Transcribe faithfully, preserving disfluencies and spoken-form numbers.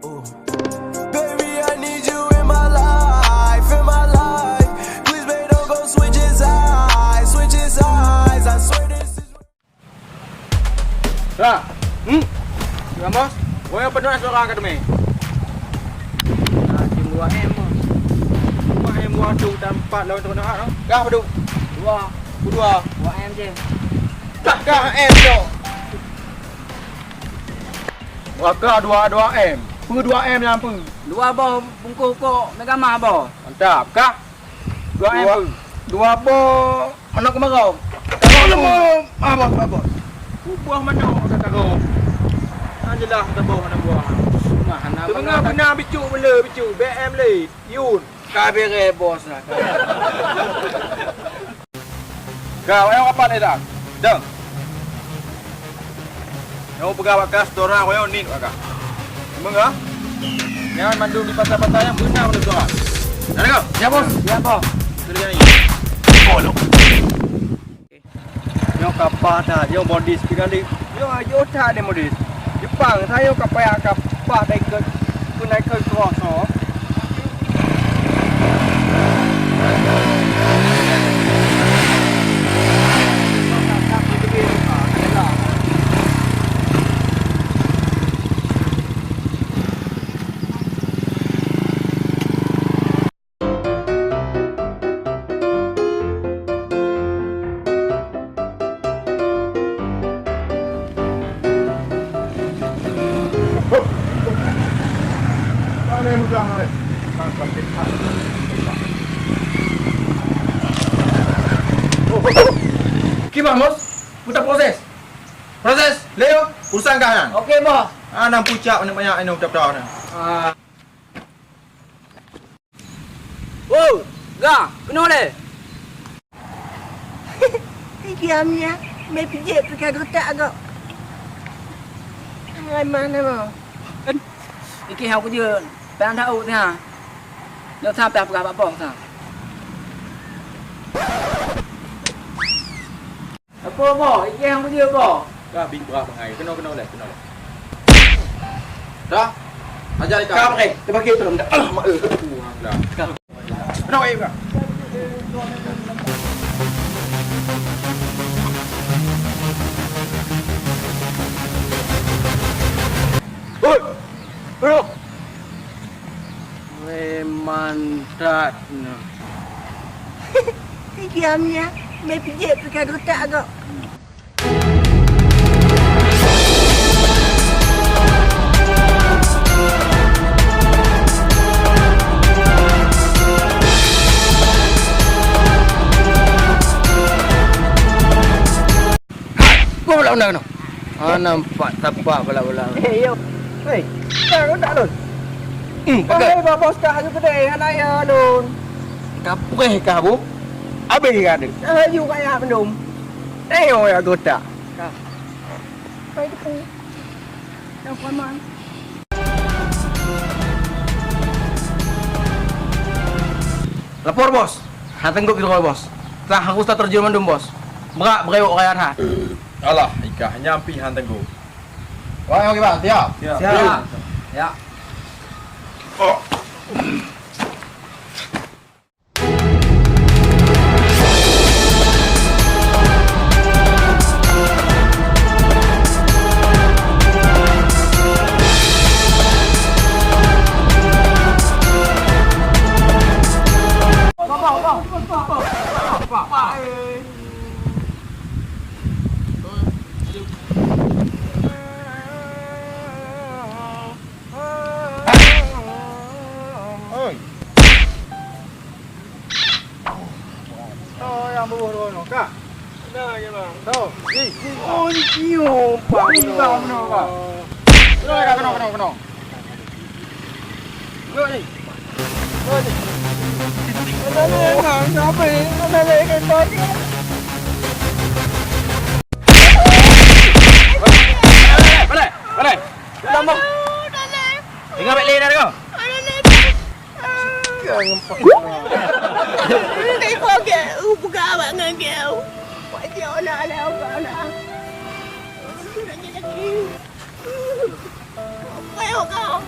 Ooh. Baby, I need you in my life, in my life. Please, babe, don't go switch his eyes, switch his eyes. I swear this is Ra. Hmm? Ra, Bos. Woe, peue na seurang ka teumé? Ah, tim dua M, Bos. Dua M, waduh, tampak lawan teuh na, no? Kah, waduh. Dua. Dua. Dua M je. Kah, kah M, cok. Wah, kah dua, dua M. Peue dua M nyan peue? Dua boh bungkôh kok Mega Mart, Bos. Mantap. Kah? Dua M. Dua, dua boh aneuk keumaro. Aneuk keumaro. Ah, Bos, ah, Bos. Buah manok dah taruh. Hana jeulaih taboh aneuk buah. Nah, hana beuna, beuna bicuk bela bicuk. B M le. Yun. Ka beres, Bos, lah. Ka, wayang apat, eh, dah? Dang. Nyoe peugah bak kah, setoran wayang nit bak kah. Meunga? Nyan mandum di pasar-pasar nyang beuna mandum setoran. Dah dengar? Ya, Bos. Ya, Bos. Sudah jadi. Oh, lu. Nyoe kapah that, nyoe modis keu kali. Nyoe ajoh that deh modis. Jepang, sayoe kapah, kapah deh keu, keu naikon cross, oh. Kiban, Bos? Peue proses? Proses, Leo, urusan kah nyan? Oke, Bos. Ah, nang pucak banyak-banyak inoe, peue-peue nyan. Ah. Oh, Ga, keunoe lé. Diam ya, mé pijék pih ka geutak gok. Ngai mana mau? Iki hau kujeuet, payah that ueh teuh. Nyoe sampai peugah bak boh teuh. Apa, boh? Ikeu nyang beujeuet, boh? Ka bit brat bangai. Keunoe, keunoe lé, keunoe lé. Dah? Ajar ika. Ka pakai, terbagi tu dah. Alah, mak, eh. Tuhan dah. Ka. Keunoe, eh, ka. Oi! Bro. Weh, mantap nah. Diam ya, mé pijék pih ka geutak gok. Hai, peue bala undang keunoe? Ah, nampak tapak bala-bala. Eh, yo. Hei, dah, dah, Lun. Hmm, pakai. Hei, bos kah haju keudeh, hana ya, Lun. Kapreh kah, Bu? Abéh ka deuh. Haju kaya mandum. Tengok ya geutak. Kah. Pai depan. Yang paman. Lapor, Bos. Han teunggok keudroe, Bos. Teuh harus tateurjun mandum, Bos. Brat beurayok raya that. Alah, ikah nyan pih han teunggok. Wah, oke, Bang. Siap? Siap. Siap. Ya. Oh. Oi. Oh, nyang beuboh dua nyoe, ka? Nah, ya, Bang. Tuh. Ih, ih, oh, ni cium, Bang. Ih, Bang, benar, Bang. Kena, kena, kena, kena. Kena ni. Kena ni. Kena ni, Bang. Kenapa ni? Kena ni, kena ni. Balik, balik, balik. Lama. Dengar balik dah, dengar. Tiga ngon empat. Ndai kogek, u peugah awak ngon geu. Wak jih ona lé uga ona. Lagi-lagi. Apa yang kau?